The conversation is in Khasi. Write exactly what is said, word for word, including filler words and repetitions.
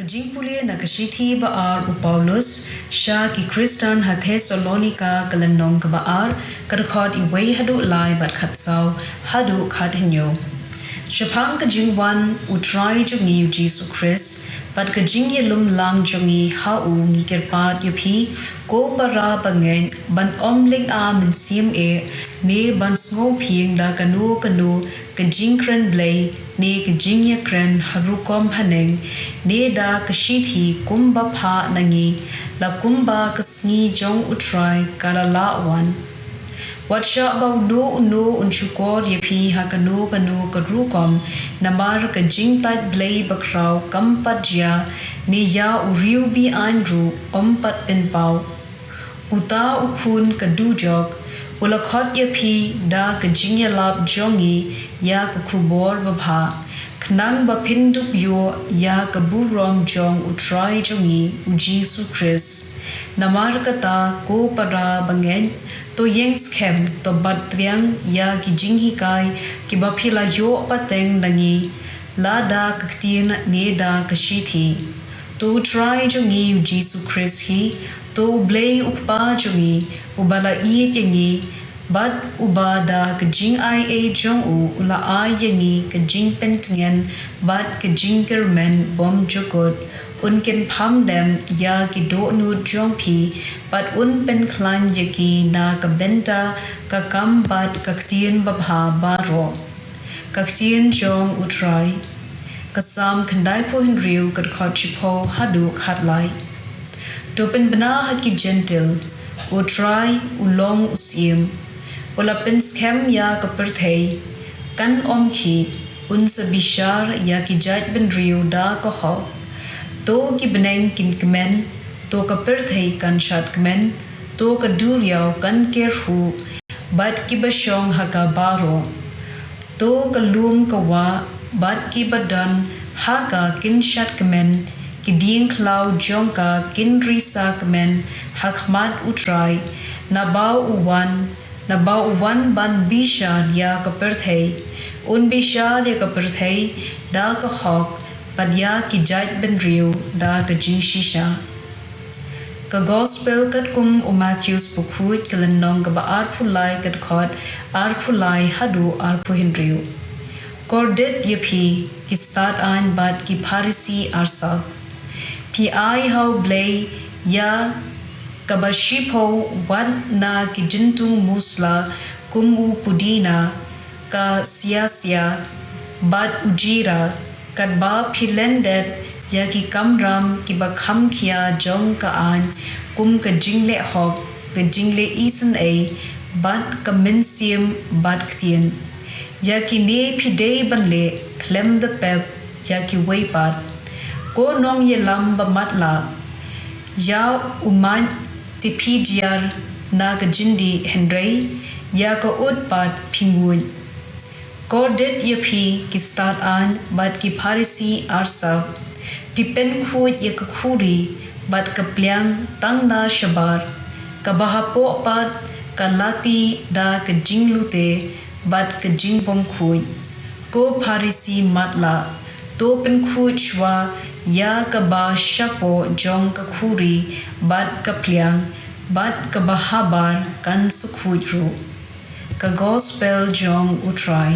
Ka jingpule na ka shithi ba-ar u Paulus sha ki Khristan ha Thessalonika, ka lynnong kaba ar, ka dkhot wei haduh lai bad khatsaw haduh khathynñiew. Shaphang ka jingwan u Trai jong ngi u Jisu Khrist bad ka jingïalumlang jong ngi ha u, ngi kyrpad ïa phi, ko para bangeit, ban ym lynga mynsiem eh, ne ban sngewphieng da kano kano ka jingkren blei, ne ka jingïakren ha rukom haneng, ne da ka shithi kumba phah na ngi, la kumba ka sngi jong u Trai ka la lah wan. Wat shah ba uno uno un shukor ïa phi ha kano kano ka rukom, namar ka jingtait blei bakhraw kam pat jia, ne ïa u riewbiang ruh ym pat pynpaw. Uta u khun ka dujok u la khot ïa phi da ka jingïalap jong ngi ïa ka khubor babha, khnang ba phin dup ïoh ïa ka burom jong u Trai jong ngi u Jisu Khrist. Namar kata, ko para bangeit, to ïeng skhem, to bat triang ïa ki jinghikai kiba phi la ïoh pateng na ngi, la da ka ktien ne da ka shithi. To u Trai jong ngi u Jisu Khrist hi, to u Blei u Kpa jong ngi, uba la ïeit ïa ngi, bad uba da ka jingai ei jong u, u la ai ïa ngi ka jingpyntngen bad ka jingkyrmen bymjukut, un kynpham lem ïa ki dohnud jong phi, bad un pynkhlaiñ ïa ki na ka bynta ka kam bad ka ktien babha baroh. Ka ktien jong u Trai. Ka Salm khyndaiphew hynriew, ka dkhot shiphew haduh khatlai. To pynbna ha ki Jentil, u Trai u long u Syiem. U la pynskhem ïa ka pyrthei, kan ym khih, un sa bishar ïa ki jaitbynriew da ka hok. To ki bneng kin kmen, to ka pyrthei kan shad kmen, to ka duriaw kan kyrhuh, bad kiba shong ha ka baroh. To ka lum ka wah bad kiba don ha ka kin shad kmen, ki dieng khlaw jong ka kin risa kmen ha khmat u Trai, naba u wan, naba u wan ban bishar ïa ka pyrthei. Un bishar ïa ka pyrthei da ka hok, bad ïa ki jaitbynriew da ka jingshisha. Ka Gospel katkum u Mathaios bakhuid, ka lynnong kaba arphew lai, ka dkhot arphew lai haduh arphew hynriew. Kordit ïa phi, ki stad aiñ bad ki Pharisi arsap. Phi ai ha u Blei ïa kaba shiphew wat na ki jyntung musla, kum u pudina, ka siasia, bad u jira, katba phi lendet ïa ki kamram kiba kham khia jong ka aiñ, kum ka jingleh hok, ka jingleh isynei, bad ka mynsiem bad ktien. Ïa kine phi dei ban leh khlem da pep ïa kiwei pat. Ko nongïalam bamatlah, ïa u mait te phi jia na ka jyndih, hynrei ïa ka ut pat phi nguid. Kordit ïa phi, ki stad aiñ bad ki Pharisi arsap. Phi pynkhuid ïa ka khuri bad ka pliang tang na shabar, kaba hapoh pat ka lati da ka jinglute bad ka jingbymkhuid. Ko Pharisi matlah, to pynkhuid shuwa ïa kaba shapoh jong ka khuri bad ka pliang, bad kaba habar kan sa khuid ruh. Ka Gospel jong u Trai.